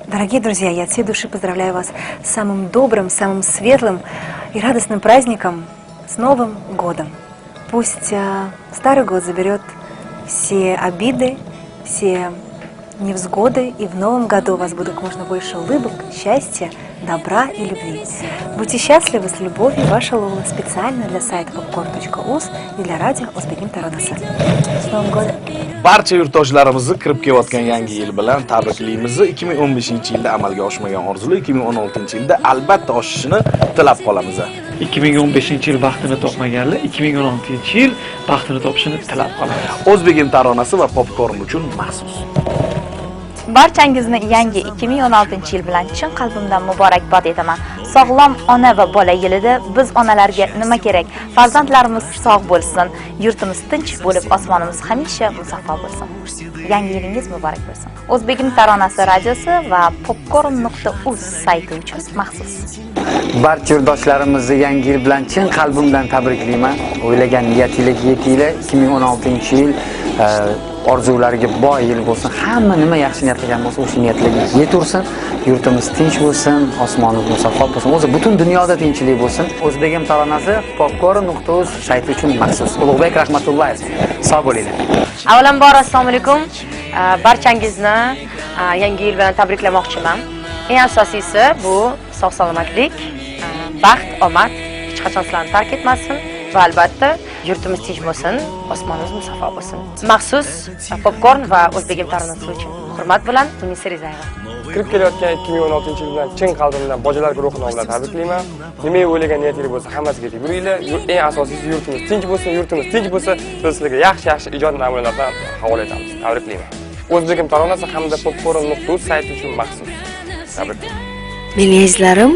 Дорогие друзья, я от всей души поздравляю вас с самым добрым, самым светлым и радостным праздником, с Новым годом. Пусть старый год заберет все обиды, все невзгоды, и в новом году у вас будет как можно больше улыбок, счастья, добра и любви. Будьте счастливы, с любовью, ваша Лола, специально для сайта popcorn.uz и для радио O'zbegim Taronasi. С Новым годом! Barcha yurtdoshlarimizni kirib kelayotgan yangi yil bilan tabriklaymiz. 2015 yilda amalga oshmagan orzular 2016 yilda albatta oshishini tilab qolamiz. 2015 yil baxtini topmaganlar 2016 yil baxtini topishini tilab qolamiz. O'zbegim taronasi va Popkorn uchun maxsus. Barchangizni yangi 2016 yil bilan chin qalbimdan muborakbod etaman. Sog'lom ona va bola yilida biz onalarga nima kerak? Farzandlarimiz sog' bo'lsin, yurtimiz tinch bo'lib, osmonimiz hamisha musaffo bo'lsin. Yangi yilingiz muborak bo'lsin. O'zbegim taronasi radiosi va popcorn.uz sayti uchun maxsus. Barcha yurtdoshlarimizni yangi yil bilan chin qalbimdan tabriklayman. O'ylagan niyatinglarga yetinglar. 2016 yil orzulariga boy yil bo'lsin. Hamma nima yaxshi niyat qilgan bo'lsa, o'sha niyatlarga yetursin. Yurtimiz tinch bo'lsin, osmonimiz musaffo bo'lsin. O'zi butun dunyoda tinchlik bo'lsin. O'zbegim taronasi popcorn.uz sayti uchun maxsus. Ulug'bek Rahmatullayev. Sog' bo'linglar. Avvalambor, assalomu alaykum. Barchangizni yangi yil bilan tabriklamoqchiman. Eng asosiysi bu sog' salomatlik, baxt, omad hech qachon sizlarni tark etmasin va albatta yurtimiz tinch bo'lsin, osmonimiz musaffo bo'lsin. Maxsus Popkorn va O'zbegim taronasi uchun hurmat bilan, Munisa Rizayeva. Kirib kelayotgan 2016 yil bilan chin qalbimdan Bojalar guruhi nomidan tabriklayman. Nima o'ylagan niyatingiz bo'lsa, hammasiga yetib yuringlar. Eng asosiysi, yurtimiz tinch bo'lsin, yurtimiz tinch bo'lsa, biz sizlarga yaxshi-yaxshi ijod namunalardan havola etamiz. Tabriklayman. O'zbegim taronasi hamda popcorn.uz sayti uchun maxsus. Tabriklayman. Mening azizlarim,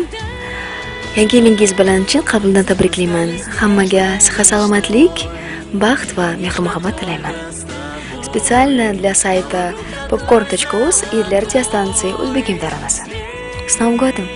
yangi yilingiz bilan chin qalbimdan tabriklayman. Hammaga sihat salomatlik, baxt va mehr muhabbat tilayman. Специально для сайта popcorn.uz и для радиостанции O'zbegim Taronasi. С Новым годом!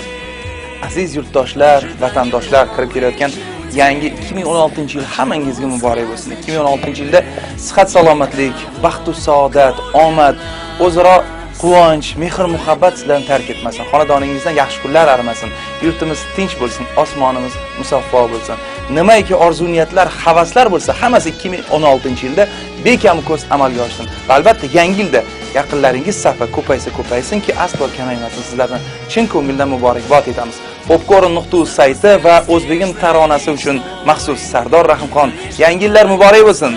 Aziz yurtdoshlar, vatandoshlar, kirib kelayotgan yangi 2016 yil hammangizga muborak bo'lsin. 2016 yilda sihat salomatlik, baxtu saodat, omad, o'zaro quvonch, mehr muhabbat sizlarni tark etmasin. Xonadoningizdan yaxshi kunlar arimasin. Yurtimiz tinch bo'lsin, osmonimiz musaffo bo'lsin. Nimaiki orzu niyatlar, havaslar bo'lsa, hammasi 2016 yilda bekam ko'z amalga oshsin. Va albatta yangi yilda yaqinlaringiz safi ko'paysa ko'paysinki, aslo kamaymasin. Sizlarni chin ko'ngildan muborakbod etamiz. Popcorn.uz sayti va O'zbegim taronasi uchun maxsus, Sardor Rahimxon. Yangi yillar muborak bo'lsin.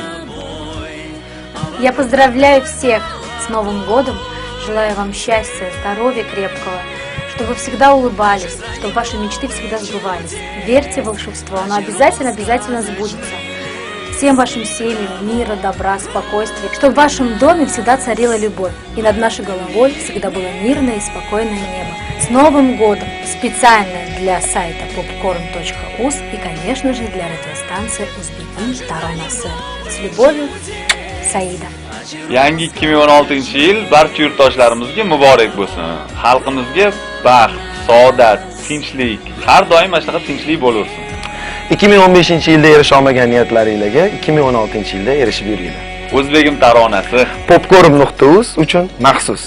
Я поздравляю всех с Новым годом. Желаю вам счастья, здоровья крепкого, чтобы вы всегда улыбались, чтобы ваши мечты всегда сбывались. Верьте в волшебство, оно обязательно, обязательно сбудется. Всем вашим семьям мира, добра, спокойствия, чтобы в вашем доме всегда царила любовь и над нашей головой всегда было мирное и спокойное небо. С Новым годом! Специально для сайта popcorn.uz и, конечно же, для радиостанции O'zbegim Taronasi. С любовью, Саида. Yangi 2016 yil barcha yurtdoshlarimizga muborak bo'lsin. Xalqimizga baxt, saodat, tinchlik, har doim mana shunaqa tinchlik bo'laversin. 2015 yilda erisha olmagan niyatlaringlarga 2016 yilda erishib yuringlar. O'zbegim taronasi popcorn.uz uchun maxsus.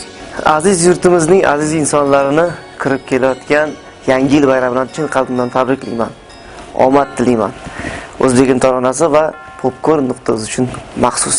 Aziz yurtimizning aziz insonlarini kirib kelayotgan yangi yil bayrami bilan chin qalbimdan tabriklayman. Omad tilayman. O'zbegim taronasi va popcorn.uz uchun maxsus.